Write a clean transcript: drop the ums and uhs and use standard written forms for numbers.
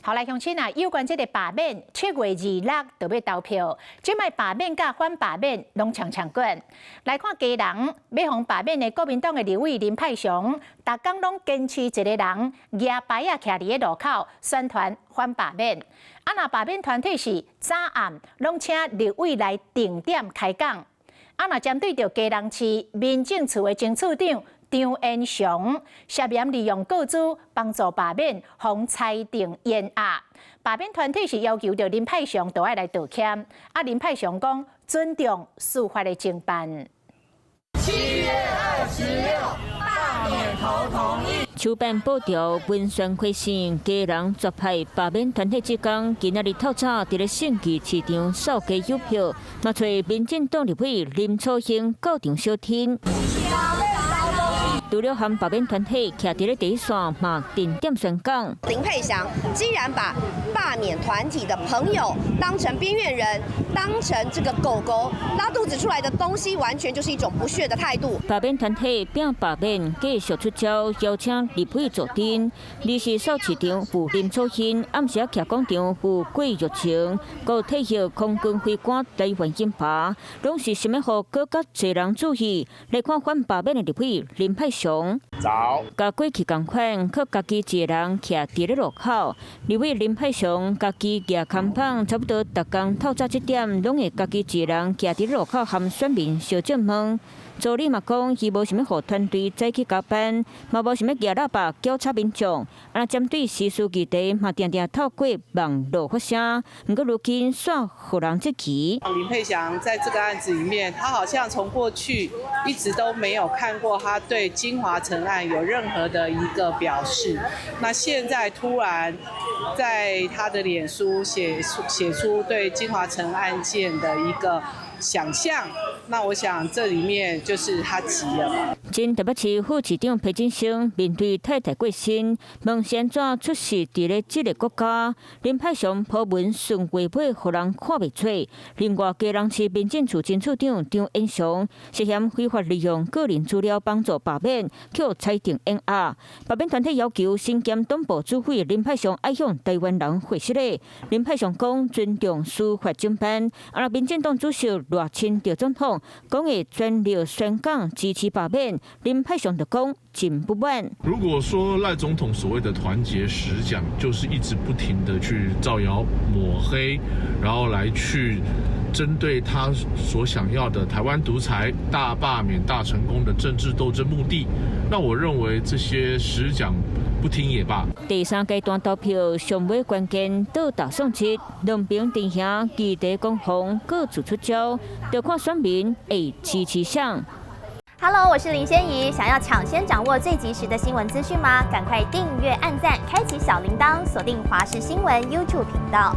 好來，鄉親啊，有關這個罷免，7月26就欲投票，這擺罷免佮反罷免攏搶搶滾。來看基隆欲予罷免的國民黨的立委林派祥，逐工攏堅持一个人舉牌仔徛佇咧路口宣傳反罷免。啊，若罷免團體是早暗攏請立委來定點開講。啊，若針對著基隆市民政處的前處長張延祥涉嫌利用個資幫助罷免，予裁定延押。罷免團體是要求著林派祥都愛來道歉。啊，林派祥講尊重司法的偵辦。7月26，罷免投同意。手板布條文宣開始，基隆左派罷免團體志工今仔日透早佇咧勝義市場掃街郵票，嘛揣民進黨立委林楚興到場相挺。除了和罷免團體徛佇咧第一線，嘛定點宣講。林沛祥竟然把罷免團體的朋友當成邊緣人，當成這個狗狗拉肚子出來的東西，完全就是一種不屑的態度。罷免團體拼罷免，繼續出招，邀請立委助陣。臨時掃市場有林楚興，暗時徛廣場有郭玉清，閣退役空軍飛官台灣金拔，攏是想欲予閣較濟人注意。來看反罷免的立委林派祥，早，佮過去仝款，靠家己一个人徛佇咧路口。立委林派祥家己舉看板，差不多逐工透早這點，攏會家己一個人徛佇咧路口和選民相證問。助理嘛講，伊無想欲予團隊早起加班，嘛無想欲舉喇叭攪吵民眾。啊，針對時事議題嘛，定定透過網路發聲。毋過如今煞予人質疑。林沛祥在這個案子裡面，他好像從過去一直都沒有看過他對京華城案有任何的一個表示。那現在突然在他的臉書寫出對京華城案件的一個想象，那我想這裡面就是他急了。前台北市副市長裴錦生面對太太過身，問是按怎出世佇咧這个國家？林派祥 po 文順話尾，予人看袂出。另外，基隆市民政處前處長張延祥涉嫌非法利用個人資料幫助罷免，予裁定延押。罷免團體要求身兼黨部主委林派祥愛向台灣人解釋。林派祥講尊重司法偵辦。啊，民進黨主席賴清德總統講會全力宣講支持罷免。林派祥就講真不滿。如果說賴總統所謂的團結十講，就是一直不停的去造謠抹黑，然後來去針對他所想要的台灣獨裁、大罷免、大成功的政治鬥爭目的，那我認為這些十講不聽也罷。第三階段投票上尾關鍵倒打送七，兩邊陣營議題攻防各自出招，就看選民會支持誰。 Hello，我是林仙怡。想要搶先掌握最及時的新聞資訊嗎？趕快訂閱、按讚、開啟小鈴鐺，鎖定華視新聞 YouTube 頻道。